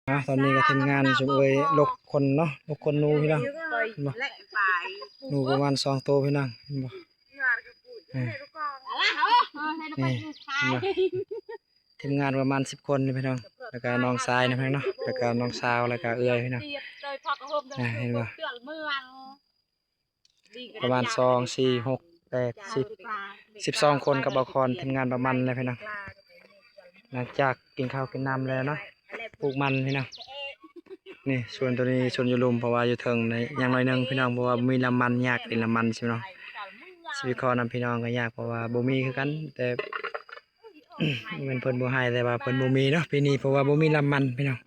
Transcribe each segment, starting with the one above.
ອ່າ ຕອນນີ້ກໍທີມງານຊຸມເອີຍລົກຂົນເນາະ ລົກຂົນໜູພີ່ນ້ອງ ເຫັນບໍ່? ໜູປະມານສອງໂຕພີ່ນ້ອງ ເຫັນບໍ່? ເອີ ນີ້ ເຫັນບໍ່? ທີມງານປະມານສິບຄົນນີ້ພີ່ນ້ອງ ແລ້ວກໍນ້ອງຊາຍນຳພີ່ນ້ອງເນາະ ແລ້ວກໍນ້ອງສາວ ແລ້ວກໍເອື້ອຍພີ່ນ້ອງ ອ່າ ເຫັນບໍ່? ປະມານສອງ ສີ່ ຫົກ ແປດ ສິບ ສິບສອງຄົນກັບບ່າວຄອນ ທີມງານປະມານແຫຼະພີ່ນ້ອງ ຫຼັງຈາກກິນເຂົ້າກິນນ້ຳແລ້ວເນາະ ປູກມັນພີ່ນ້ອງ ນີ້ສວນໂຕນີ້ ສວນຢູ່ລຸ່ມ ເພາະວ່າຢູ່ເທິງນີ້ຍັງໜ້ອຍໜຶ່ງພີ່ນ້ອງ ເພາະວ່າບໍ່ມີລຳມັນ ຍາກເປັນລຳມັນຊິເນາະ ຊິວິເຄາະນຳພີ່ນ້ອງກໍຍາກ ເພາະວ່າບໍ່ມີຄືກັນ ແຕ່ ບໍ່ແມ່ນເພິ່ນບໍ່ໃຫ້ ແຕ່ວ່າເພິ່ນບໍ່ມີເນາະ ປີນີ້ ເພາະວ່າບໍ່ມີລຳມັນພີ່ນ້ອງ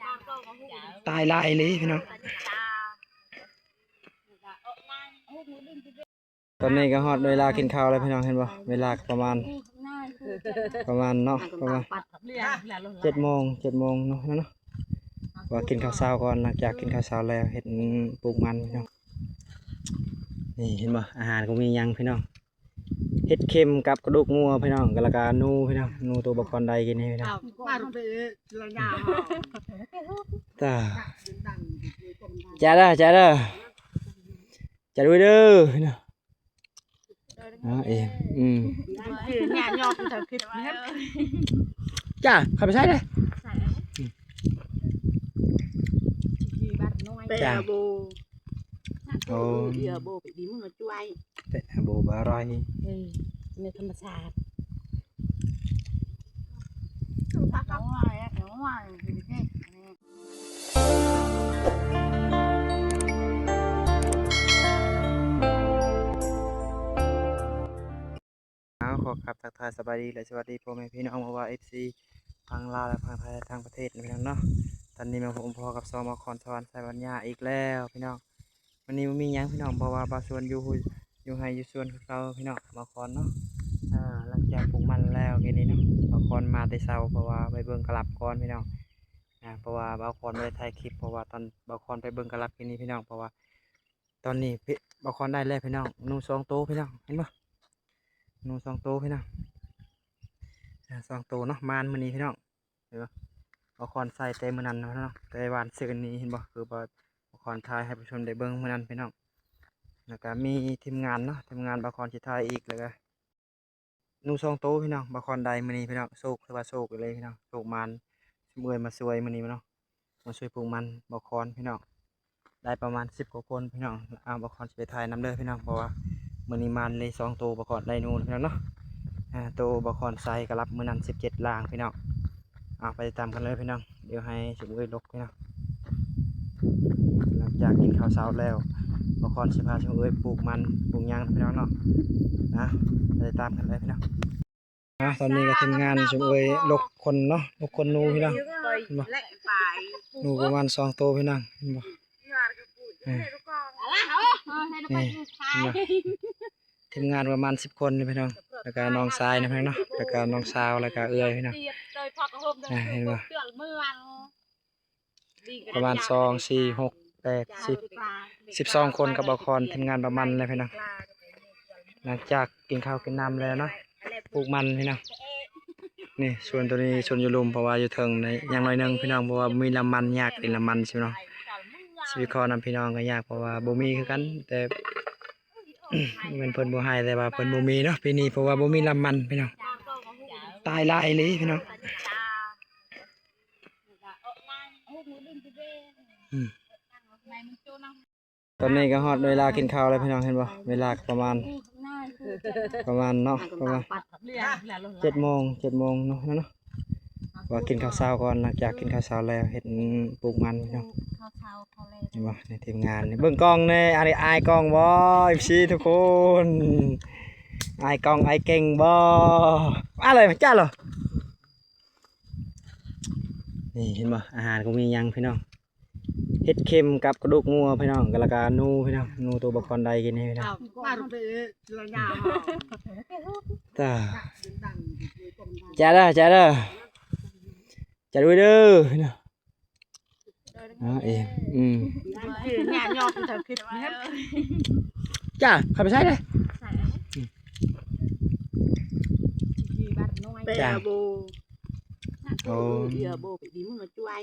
ຕາຍຫຼາຍອີ່ຫຼີພີ່ນ້ອງ. ຕອນນີ້ກໍຮອດເວລາກິນເຂົ້າແລ້ວພີ່ນ້ອງ ເຫັນບໍ່? ເວລາກໍປະມານ ປະມານເນາະ ປະມານເຈັດໂມງ ເຈັດໂມງເນາະ ເນາະ ວ່າກິນເຂົ້າເຊົ້າກ່ອນ ຫຼັງຈາກກິນເຂົ້າເຊົ້າແລ້ວ ເຮັດ ປູກມັນພີ່ນ້ອງ ນີ້ເຫັນບໍ່? ອາຫານກໍມີຫຍັງພີ່ນ້ອງ ເຫັດເຂັມກັບກະດູກງົວພີ່ນ້ອງ ແລ້ວກໍໜູພີ່ນ້ອງ ໜູໂຕບັກຄອນໄດ້ກິນນີ້ພີ່ນ້ອງ ຈ້າເດີ ຈ້າເດີ ຈະລຸຍເດີ ພີ່ນ້ອງ ເອົາເອງ ອືມ ຈ້າ ເຂົ້າໄປໃສ່ເດີ ແປໂບ ໂອ້ ເຫຼືອໂບໄປດີ ມຶງມາຊ່ວຍ ແປໂບບໍ່ອະຮ່ອຍ ເອີ ໃນທຳມະຊາດ ເອົາ ຂໍກາບທັກທາຍສະບາຍດີ ແລະ ສະຫວັດດີພໍ່ແມ່ພີ່ນ້ອງ ບໍ່ວ່າເອັຟຊີ ຝັ່ງລາວ ແລະ ຝັ່ງໄທ ແລະ ຕ່າງປະເທດນະພີ່ນ້ອງເນາະ ຕອນນີ້ມາພົບມາພໍ້ກັບຊ່ອງບ່າວຄອນສະຫວັນໄຊບັນຍາອີກແລ້ວພີ່ນ້ອງ ວັນນີ້ບໍ່ມີຫຍັງພີ່ນ້ອງ ເພາະວ່າບ່າວຊວນຢູ່ ຢູ່ໄຮ່ຢູ່ສວນຄືເກົ່າພີ່ນ້ອງ ບ່າວຄອນເນາະ ອ່າ ຫຼັງຈາກປູກມັນແລ້ວກີ້ນີ້ເນາະ ບ່າວຄອນມາແຕ່ເຊົ້າ ເພາະວ່າໄປເບິ່ງກະຫຼັບກ່ອນພີ່ນ້ອງ ອ່າ ເພາະວ່າບ່າວຄອນບໍ່ໄດ້ຖ່າຍຄລິບ ເພາະວ່າຕອນບ່າວຄອນໄປເບິ່ງກະຫຼັບກີ້ນີ້ພີ່ນ້ອງ ເພາະວ່າຕອນນີ້ບ່າວຄອນໄດ້ແລ້ວພີ່ນ້ອງ ໜູສອງໂຕພີ່ນ້ອງ ເຫັນບໍ່? ໜູສອງໂຕພີ່ນ້ອງ ອ່າ ສອງໂຕເນາະ ມານມື້ນີ້ພີ່ນ້ອງ ເຫັນບໍ່? ບ່າວຄອນໃສ່ແຕ່ມື້ນັ້ນເນາະ ແຕ່ວານຊືນນີ້ ເຫັນບໍ່? ຄືບ່າວຄອນຖ່າຍໃຫ້ຜູ້ຊົມໄດ້ເບິ່ງມື້ນັ້ນພີ່ນ້ອງ ແລ້ວກະມີທີມງານເນາະ ທີມງານບ່າວຄອນຊິຖ່າຍອີກ ແລ້ວກະ ໜູສອງໂຕພີ່ນ້ອງ ບ່າວຄອນໄດ້ມື້ນີ້ພີ່ນ້ອງ ໂຊກ ຖືວ່າໂຊກອີ່ຫຼີພີ່ນ້ອງ ໂຊກໝານ ຊຸມເອື້ອຍມາຊ່ວຍມື້ນີ້ເນາະ ມາຊ່ວຍປູກມັນ ບ່າວຄອນພີ່ນ້ອງ ໄດ້ປະມານສິບກວ່າຄົນພີ່ນ້ອງ ອ້າວ ບ່າວຄອນຊິໄປຖ່າຍນຳເດີພີ່ນ້ອງ ເພາະວ່າມື້ນີ້ມານເລີຍສອງໂຕ ບ່າວຄອນໄດ້ໜູພີ່ນ້ອງເນາະ ອ່າ ໂຕບ່າວຄອນໃສ່ກະຫຼັບມື້ນັ້ນສິບເຈັດລາງພີ່ນ້ອງ ເອົາ ໄປຕິດຕາມກັນເລີຍພີ່ນ້ອງ ດຽວໃຫ້ຊຸມເອື້ອຍລົກພີ່ນ້ອງ ຫຼັງຈາກກິນເຂົ້າເຊົ້າແລ້ວ ບ່າວຄອນຊິພາຊຸມເອື້ອຍປູກມັນ ປູກຫຍັງພີ່ນ້ອງເນາະ ນະ ໄປຕິດຕາມກັນເລີຍພີ່ນ້ອງ. ອ່າ ຕອນນີ້ກໍທີມງານຊຸມເອື້ອຍລົກຂົນເນາະ ລົກຂົນໜູພີ່ນ້ອງ ເຫັນບໍ່? ໜູປະມານສອງໂຕພີ່ນ້ອງ ເຫັນບໍ່? ເອີ ນີ້ ເຫັນບໍ່? ທີມງານປະມານສິບຄົນນີ້ພີ່ນ້ອງ ແລ້ວກໍນ້ອງຊາຍນຳພີ່ນ້ອງເນາະ ແລ້ວກໍນ້ອງສາວ ແລ້ວກໍເອື້ອຍພີ່ນ້ອງ ອ່າ ເຫັນບໍ່? ປະມານສອງ ສີ່ ຫົກ ແປດ ສິບ ສິບສອງຄົນກັບບ່າວຄອນ ທີມງານປະມານແຫຼະພີ່ນ້ອງ ຫຼັງຈາກກິນເຂົ້າກິນນ້ຳແລ້ວເນາະ ປູກມັນພີ່ນ້ອງ ນີ້ສວນໂຕນີ້ ສວນຢູ່ລຸ່ມ ເພາະວ່າຢູ່ເທິງນີ້ຍັງໜ້ອຍໜຶ່ງພີ່ນ້ອງ ເພາະວ່າບໍ່ມີລຳມັນ ຍາກເປັນລຳມັນຊິເນາະ ຊິວິເຄາະນຳພີ່ນ້ອງກໍຍາກ ເພາະວ່າບໍ່ມີຄືກັນ ແຕ່ ບໍ່ແມ່ນເພິ່ນບໍ່ໃຫ້ ແຕ່ວ່າເພິ່ນບໍ່ມີເນາະ ປີນີ້ ເພາະວ່າບໍ່ມີລຳມັນພີ່ນ້ອງ ຕາຍຫຼາຍອີ່ຫຼີພີ່ນ້ອງ ອືມ ຕອນນີ້ກໍຮອດເວລາກິນເຂົ້າແລ້ວພີ່ນ້ອງ ເຫັນບໍ່? ເວລາກໍປະມານ ປະມານເນາະ ປະມານເຈັດໂມງ ເຈັດໂມງເນາະ ເນາະ ວ່າກິນເຂົ້າເຊົ້າກ່ອນ ຫຼັງຈາກກິນເຂົ້າເຊົ້າແລ້ວ ເຮັດ ປູກມັນພີ່ນ້ອງ ເຫັນບໍ່? ໃນທີມງານນີ້ ເບິ່ງກ້ອງແດ່ ອັນນີ້ອາຍກ້ອງບໍ່? ເອັຟຊີທຸກຄົນ ອາຍກ້ອງ ອາຍເກັ່ງບໍ່? ມາເລີຍ ມາຈ້າເລີຍ. ນີ້ເຫັນບໍ່? ອາຫານກໍມີຫຍັງພີ່ນ້ອງ ເຫັດເຂັມກັບກະດູກງົວພີ່ນ້ອງ ແລ້ວກະໜູພີ່ນ້ອງ ໜູໂຕບັກຄອນໄດ້ກິນນີ້ພີ່ນ້ອງ ຈ້າເດີ ຈ້າເດີ ຈ້າລຸຍເດີພີ່ນ້ອງ ເອົາເອງ ອືມ ຈ້າ ເຂົ້າໄປໃສ່ເດີ ແປໂບ ໂອ້ ເຫຼືອໂບໄປດີ ມຶງມາຊ່ວຍ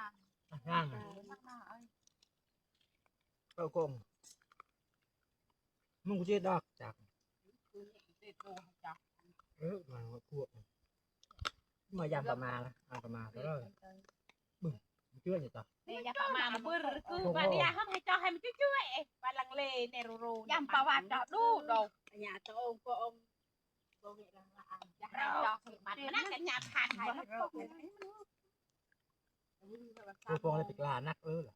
າງ ອ່ະ ທາງ ເອີ ທາງໜ້າເອີຍ ເອົາກົງ ມັນກໍເຈັດດອກຈັກ ຄືເຈັດໂລຈັກ ເອີ ມາພວກ ມາຢາມປາມາລະ ເອົາປາມາກໍໄດ້ ບຶ້ງ ເຈື່ອນຢູ່ຕາ ແມ່ຢາປາມາມາບຶ້ງ ຄືບາດຢາເຮົາໃຫ້ເຈາະໃຫ້ມັນເຈື່ອຍໆ ບາດລັງເລແນໂຣໂຣ ຢາມປາວາດເຈາະດູດອກ ຍາຕະອົງກໍອົງ ບໍ່ເຮັດລະອາ ຢາໃຫ້ເຈາະໃຫ້ມັນ ມັນກໍຍາຜ່ານໃຫ້ ໂອ້ ປອງໄດ້ໄປກລ້ານັກເອີລະ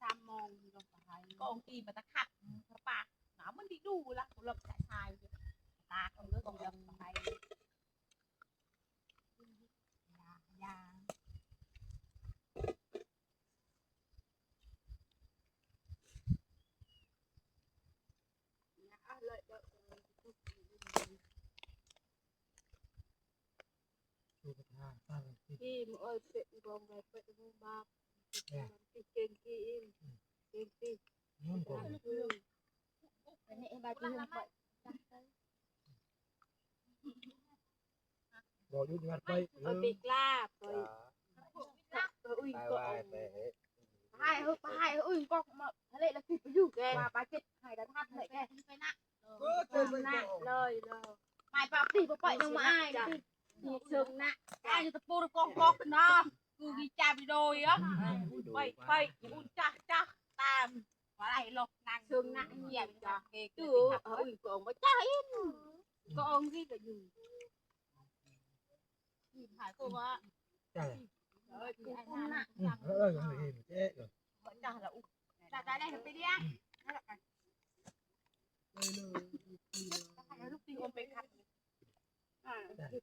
ສາມໂມງລົງໄປ ກອງກີມາຕະຂັດ ປາກ ໜາມັນດີດູລະ ລົບສາຍຊາຍ ຕາກເອີ ກອງດຳໄປ ຢາ ຢາ ຍາ ເລີຍ ທີ່ມາເອີຍເຕະບອມໄປເຕະບອມບາບ ເກັ່ງກີ ເກັ່ງກີ ມັນກໍ ອັນນີ້ບາດທີ່ເຮົາໄປ ບໍ່ຢຸດງັດໄປ ເອີ ເອົາປີກລາບໄປ ໄປອຸ້ຍກໍ ໄປຫາອຸ້ຍກໍມາທະເລລະຄືໄປຢູ່ແກວ່າປາເຈັດໃຫ້ລະທັດເລີຍແກ ເອີ ເຊີງນະເລີຍ ເລີຍ ໝາຍປາກຕີບໍ່ໄປຍັງມາອາຍ ເຊີງນະ ອາຍຕະປູກອງກອກນະ ກູກິຈາບິໂດຍ ໄປ ໄປ ອຸ້ຍ ຈ້າ ຈ້າ ຕາມ ບໍ່ໄດ້ລອກນັ່ງ ເຊີງນະ ຫຽບ ຈ້າ ເກ ຕູ ອຸ້ຍ ກອງບໍ່ຈ້າອິນ ກອງທີ່ກະຢູ່ ອີກຫາຍໂກວ່າ ເອີ ເອີ ເອີ ເອີ ບໍ່ຈ້າລະອຸ ຈະໄດ້ໄດ້ໄປລ້ຽງ ແລ້ວກະ ລູກຕີໂອມໄປຂັບ ອ່າ ເອີ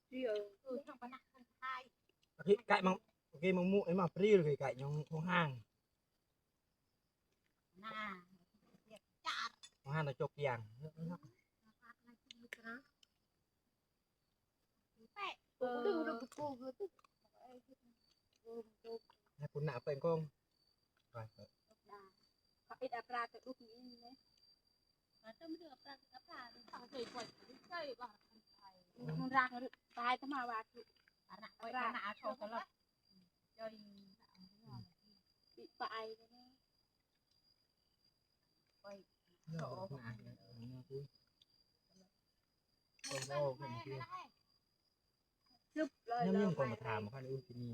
ເອີ ເອີ ທາງປະນະທາງໄທ ໂອເຄ ໄກ່ມັງ ໂອເຄ ມັງມຸ ໄອ້ມາປຣີ ໂອເຄ ໄກ່ຍັງຄົງຫ່າງ ໜ້າ ຈາດ ມາຫານະຈົກກຽງ ແປະ ເອີ ໃຫ້ຄຸນນະເປັນຄົງ ໄປ ເຂົາເຮັດອາປາກະດຸກນີ້ເດ້ ມັນຕ້ອງເຫຼືອປາກະປາ ເຂົາເຄີຍປ່ອຍ ເຄີຍວ່າ ມັນຣາກຕາຍຕະມາວ່າ ອັນນະ ໄວ້ອັນນະ ອາໂຊຕະຫຼອດ ຈອຍ ປິປາໄອ ຊຶບເລີຍ ຍັງມີຄົນມາຖາມວ່າຄັນອື່ນຊິມີ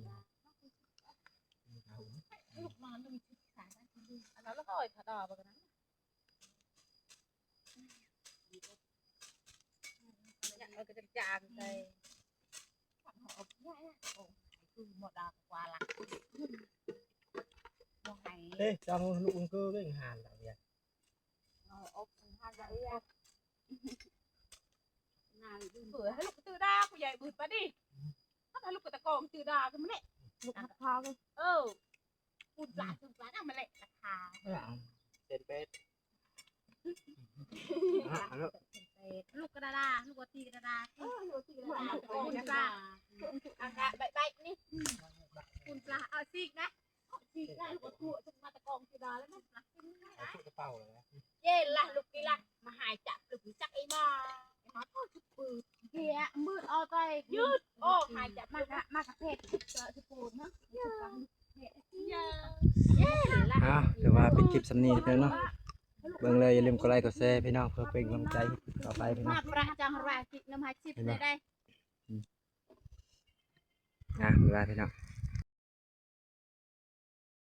ລູກມາໜຶ່ງສິບສາມ ອັນນັ້ນລະ ຮ້ອຍ ຖ້າດາວ ບັກນັ້ນ ເອົາກະຈາງໃສ່ ເອົາ ຄືໝົດດາກວ່າລະ ບໍ່ໃຫ້ ເອີ ຈາງລູກເກີເວງຫານລະເວຍ ເອົາອົບຫານລະເວຍ ນາຍເປີດໃຫ້ລູກກະຕື້ດາ ຜູ້ໃຫຍ່ບືດປານນີ້ ອືມ ຖ້າລູກກະຕະກອງຕື້ດາກະມາແຫຼະ ລູກຮັກພາເວີຍ ເອີ ປູນປາ ປູນປານຳມາແຫຼະ ລາຄາ ເອີ ເຊັນເປັດ ອ່ະ ລູກກະດາດາ ລູກວ່າຕີກະດາດາ ເອີ ລູກຕີກະດາດາ ປູນປາ ອາກະໃບໆ ນີ້ ປູນປາ ເອົາຊີກນະ ຊີກນະ ລູກວ່າຕົວະ ມາຕະກອງກະດາແລ້ວນະ ເອົາຊຸກກະເປົາແລ້ວນະ ເຢັນລະ ລູກຕີລະ ມາຫາຍຈັບ ລູກຈັກໄອ້ໝໍ ໄອ້ໝໍໂທດ ເກຍ ມືດອອກໄປ ຍືດ ໂອ້ ຫາຍຈັບ ມາກະ ມາກະເພັດ ກະຊິໂປນເນາະ ອ່າ ຖືວ່າປິດຄລິບສ່ຳນີ້ເດີເນາະ ເບິ່ງແລ້ວຢ່າລືມກົດໄລກົດແຊພີ່ນ້ອງ ເພື່ອເປັນກຳລັງໃຈຕໍ່ໄປພີ່ນ້ອງ ມາປະຈຳລາຍກິນນຳຫາຊິບໄດ້ ອືມ ອ່າ ບາຍບາຍພີ່ນ້ອງ.